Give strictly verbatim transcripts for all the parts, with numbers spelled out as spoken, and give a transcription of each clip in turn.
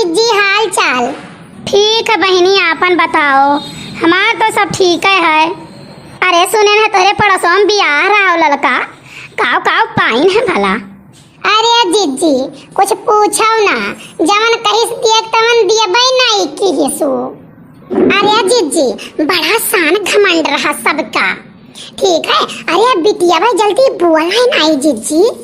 जी, हाल चाल? ठीक है बहिनी, आपन बताओ। हमार तो सब ठीक है। अरे सुनेन है तोहरे पड़ोसवा में बियाह रहा हो ललका, काव काव पाइन है भला? अरे जिज्जी, कुछ पूछो ना, जवन कहिस दिए तवन दियबे नाई किहिसु। अरे जिज्जी, बड़ा सान घमंड रहा सबका। ठीक है, अरे बिटिया भाई जल्दी बोला है नाई जिज्जी।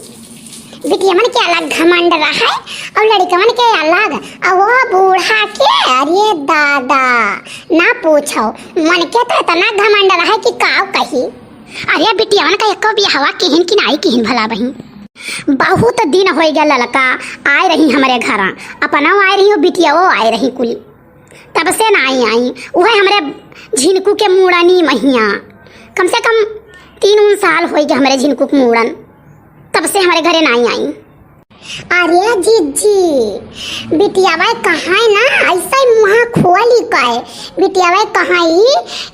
बिटियवन के अलग घमंड रहा है और लड़कवन के अलग, और वो बूढ़ा के, अरे दादा, ना पूछो, मन के तो इतना घमंड रहा है कि काव कही। अरे बिटियवन का एको बियाहवा किहिन कि नाई किहिन भला बहिन? बहुत दिन होइ गया ललका आए रही हमरे घरा, अपना आए रही हो, बिटियाओ आए रही कुली, तब से नाई आई। उहे हमरे झिनकू के मूड़नी महिया, कम से कम तीन उन साल होइ गया हमरे झिनकू के मूड़न, तब से हमरे घरे नाई आई। अरे जिज्जी, बिटियावा कहाई ना, ऐसे मुँह खोली कहे। बिटियावा कहाई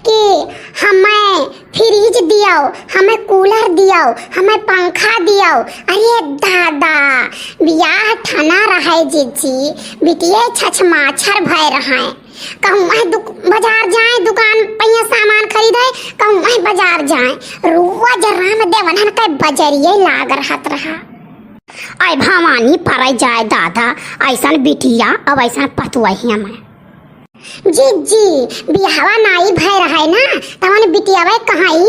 कि हमें फ्रिज दियो, हमें कूलर दियो, हमें पंखा दियो। अरे दादा, बियाह ठना रहे जिज्जी, बिटिये छछमाछर भय रहे। कहूँ वह दुक-, बाजार जाए, दुकान पहिया सामान खरीदे, कहूँ वह बाजार जाए। रोज राम देवनन के बजरिये लाग रहत रहा। आय भवानी परै जाए दादा, ऐसन बिटिया अब ऐसन पतुआ ही हमें। जिज्जी, बियाहवा नाई भय रहे ना, तवन बिटियावा कहाई,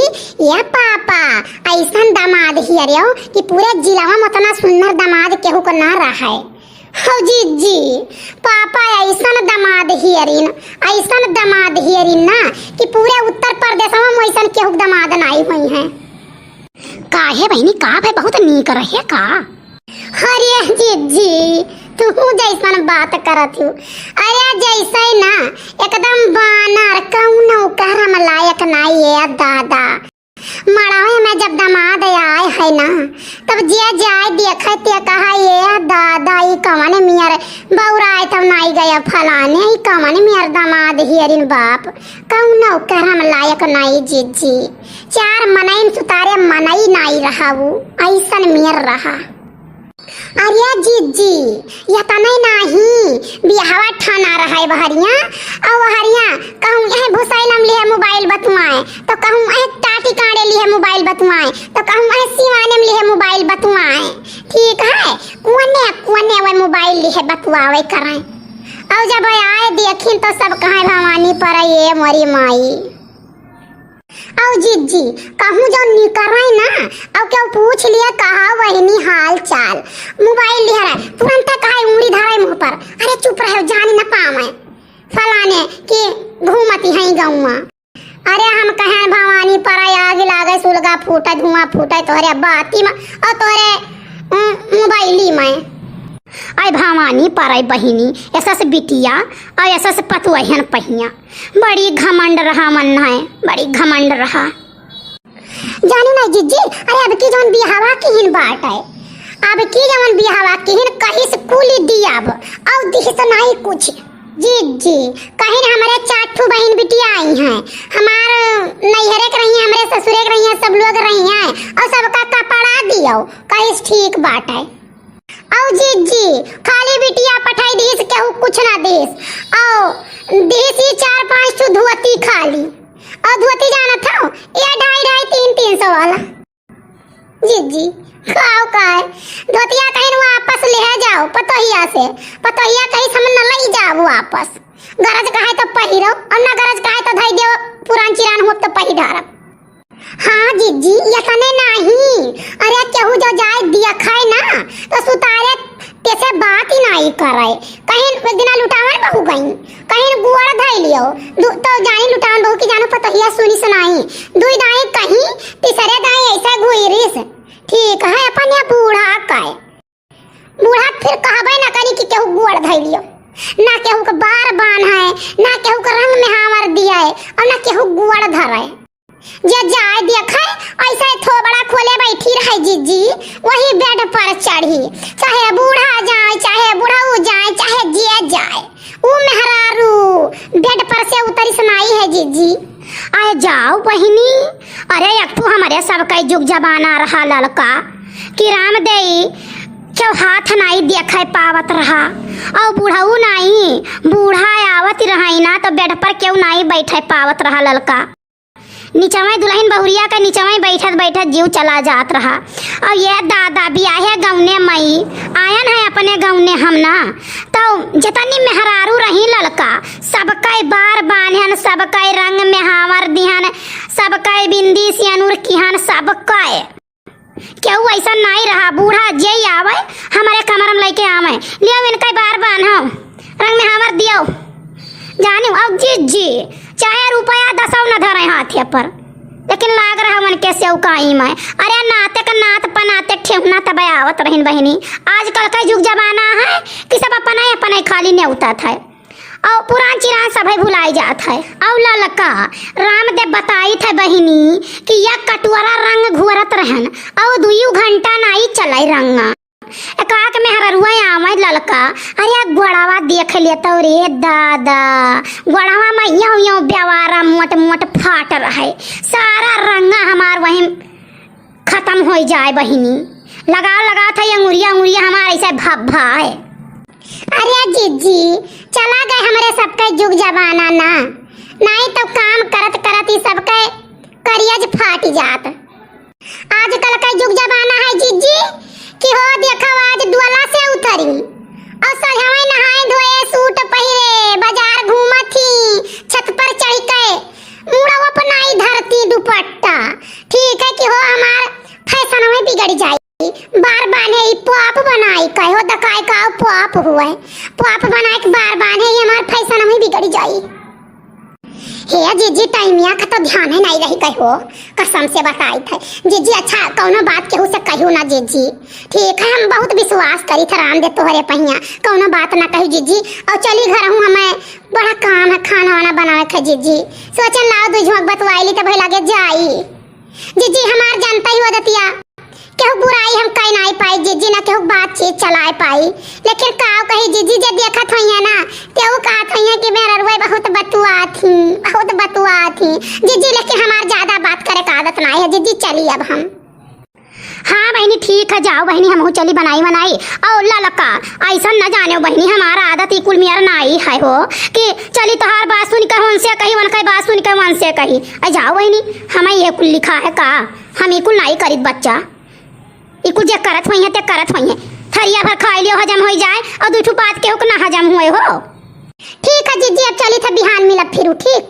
"ए पापा, ऐसन दामाद हियरियो कि पूरे जिलावा में उतना सुंदर दामाद केहू को ना रहे।" हो जिज्जी, पापा ऐसन दामाद हियरिन, ऐसन दामाद हियरिन ना कि पूरे उत्तर प्रदेशवा में ऐसन केहू दामाद नाई होइहैं। काहे बहिनी, का भय, बहुत नीक रहे का? अरे जिज्जी, तू जैसन बात करत हूँ, अरे जैसे ना एकदम बानर, कौनो करम लायक नाई है दादा। मड़ावे में जब दामाद आए है ना, तब जे जाए देखे ते कहा, "ए दादा, ई कवन मियर बौराए तब नाई गया फलाने, ई कवन मियर दामाद हियरिन बाप, कौनो करम लायक नाई जिज्जी।" चार मनई में सुतारे मनई नाई रहा, ऊ ऐसन मियर रहा। अरे जिज्जी, यतने नाहीं, बियाहवा ठाना रहे बहरिया, और बहरिया कहूँ यह भुसैलम लिहे मोबाइल बतुआए, तो कहूँ यह टाटी कांडे लिहे मोबाइल बतुआए, तो कहूँ यह सिवाने में लिहे मोबाइल बतुआए। ठीक है, कोने कोने वह मोबाइल लिहे बतुआवे करें। और जब आए देखिन तो सब कहे, "भवानी परै ए मोरी माई।" औ जिज्जी, कहूँ जौन निकरै ना, औ केहू पूछ लिहे, कहा बहिनी हाल चाल, मोबाइल लिहे रहे, तुरंते कहे उंगली धरे मुँह पर, "अरे चुप रहे, जानी न पावे फलाने कि घूमती हैं गौवा।" अरे हम कहें भवानी परै आग लागे, सुलगा फूटे, धुआं फूटे तोहरे बाती में और तोहरे, उम, मोबाइली में। आय भवानी परै बहिनी, ऐसा से बिटिया और ऐसा से पतुअहन पहिया। बड़ी घमंड रहा मन है, बड़ी घमंड रहा। जानी ना जिज्जी, अरे अब की जौन बियाहवा किहिन बाटे, अब की जौन बियाहवा किहिन कहिस कुली दियाब, औ दिहिस नाई कुछ। जिज्जी, कहिन हमरे चार ठू बहिन बिटिया आई हैं, हमार नैहरे के रही हैं, हमरे ससुरे के रही हैं, सब लोग रही हैं, और सबका कपड़ा दियो, कहिस ठीक बाटे। औ जिज्जी, खाली बिटिया पठाई दीस, केहू कुछ ना दीस। औ दीस ई चार पाँच ठो धोती खाली। औ धोती जानत हौ, ये ढाई ढाई तीन तीन सौ वाला। जिज्जी, खाओ काय? धोतिया कहिन वापस लिहे जाओ पतोहिया से। पतोहिया कहिस हम न लई जाओ वापस। गरज कहे तो पहिरो, और न गरज कहे तो धई देव पुरान चिरान हो तो पहिर डारब। हाँ जिज्जी, यतने नाहीं, अरे केहू जो जाए दिया खाए ना, तो सुतारे तेसे बात ही नाहीं करे। कहिन एक दिना लुटावन बहू गई, कहिन गुअर धई लियो, दु-, तो जानी लुटावन बहू की जानो पतोहिया सुनिस नाहीं, दुई दाई कहीं, तीसरे दाई ऐसे घुइरिस। ठीक है, अपन या बूढ़ा काय। बूढ़ा फिर कहबे ना करी कि केहू गुअर धई लियो, ना केहू के बार बान्हे, ना केहू के रंग में हावर दिए, और ना केहू गुअर धरे। जे जाए देखे, ऐसे थोबड़ा खोले बैठी रहे जिज्जी, वही बेड पर चढ़ी, चाहे बूढ़ा जाए, चाहे बुढ़ऊ जाए, चाहे जे जाए, ऊ मेहरारू बेड पर से उतरिस नाई है जिज्जी। आए जाओ बहिनी, अरे एक ठो हमरे सबके जुग जमाना रहा ललका, कि राम देई केहू हाथ नाई देखे पावत रहा, अउ बुढ़ऊ नाई, बूढ़ा आवत रहइ ना, त बेड पर केहू नाई बैठे पावत रहा ललका। निचवइ दुलहिन बहुरिया के निचवइ बैठत बैठत जीव चला जात रहा। अउ ये दादा बियाहे गउने मई आयन है अपने गउने हम ना, तउ जतनी मेहरारू रही ललका, सबकइ बार बान्हन, सबकइ रंग मेहावर दिहन, सबकइ बिंदी सियनुर किहन, सबकइ। केहू अइसन नाई रहा, बूढ़ा जे आवइ, हमरे कमर में लइके आवइ, लियो इनकइ बार बान्हो, रंग मेहावर दियो। जानिउ, अब जिज्जी, चाहे रुपया दसउ न धरइ हाथे पर, लेकिन लाग रहा उनके सेवकाई मइ। अरे नाते क नात पनाते ठेहुना तबइ आवत रहिन बहिनी। आजकल क जुग जमाना है कि सब अपनइ अपनइ खाली नेउतत है। अउ पुरान चिरान सभइ भुलाइ जात है। अउ ललका रामदेव बताइत है बहिनी कि यह कटुअरा रंग घुअरत रहन, अउ दुइयो घंटा नाई चलइ रंगा। एकाक मेहररुआ आवइ ललका, अरे गोड़वा देख लेतउ रे दादा, गोड़वा मइँ यउ यउ बेवारा मोट मोट फाट रहइ, सारा रंगा हमार वहीं खतम होइ जाइ बहिनी। लगा लगा था ये अंगुरिया, अंगुरिया हमार अइसे भभ भाए। अरे जिज्जी, चला गए हमरे सबकइ जुग जमाना ना, नाई तउ काम करत करत ई सबकइ करियज फाटि जात। आजकल कइ जुग जमाना है जिज्जी कि हो देखउ आज दुअला से उतरी अउ सजवइ नहाए धोए सूट पहिरे बजार घूमत ही छत पर चढ़ि के मुड़वा पर नाई धरती दुपट्टा। ठीक है कि हो हमार फैशन में बिगड़ जाई। बार बान्हे ई पाप बनाई कहो दकाई का पाप हुए। पाप बनाए के बार बान्हे ई हमार फैशन में बिगड़ जाई। हे जिज्जी, टाइमिया का तो ध्यान है नाई रही कहो, कसम से बताइत है जिज्जी। अच्छा कउनो बात केहू से कहियो ना जिज्जी, ठीक है? हम बहुत विश्वास करी थे रामदेव तोहरे पहिया, कउनो बात ना कही जिज्जी। अउ चली घर हूँ, हमें बड़ा काम है, खाना वाना बनावे के जिज्जी। सोचन लाओ दुइ झोंक बतुआइली तो भई लगे जाई। जिज्जी हमार जनता ही हो दतिया, केहू बुराई हम कइ नाई पाई जिज्जी, ना केहू बातचीत चलाए पाई। लेकिन काव कही जिज्जी, जे देखत होइहैं ना, तेहू कहत होइहैं कि मेहररुआ बहुत बतुआत ही, बहुत बतुआत ही। जिज्जी लेकिन हमार ज्यादा बात करे का आदत नाई है जिज्जी, चली अब हम। हाँ बहिनी ठीक है, जाओ बहिनी, हमहू चली बनाई वनाई। अउ ललका, अइसन न जानेउ बहिनी, हमार आदत ई कुल मेर नाई है हो कि चली तोहार बात सुनि के उनसे कही, उनके बात सुनि के उनसे कही। अ जाओ बहिनी, हमें ये कुल लिखा है का? हम ई कुल नाई करित बच्चा, ई कुल जे करत होइहैं ते करत होइहैं। थरिया भर खाइ लियो हजम होइ जाए अउ दुइ ठू बात केहू के ना हजम हुए हो। ठीक है जिज्जी, अब चली थे बिहान मिलब फिरू, ठीक।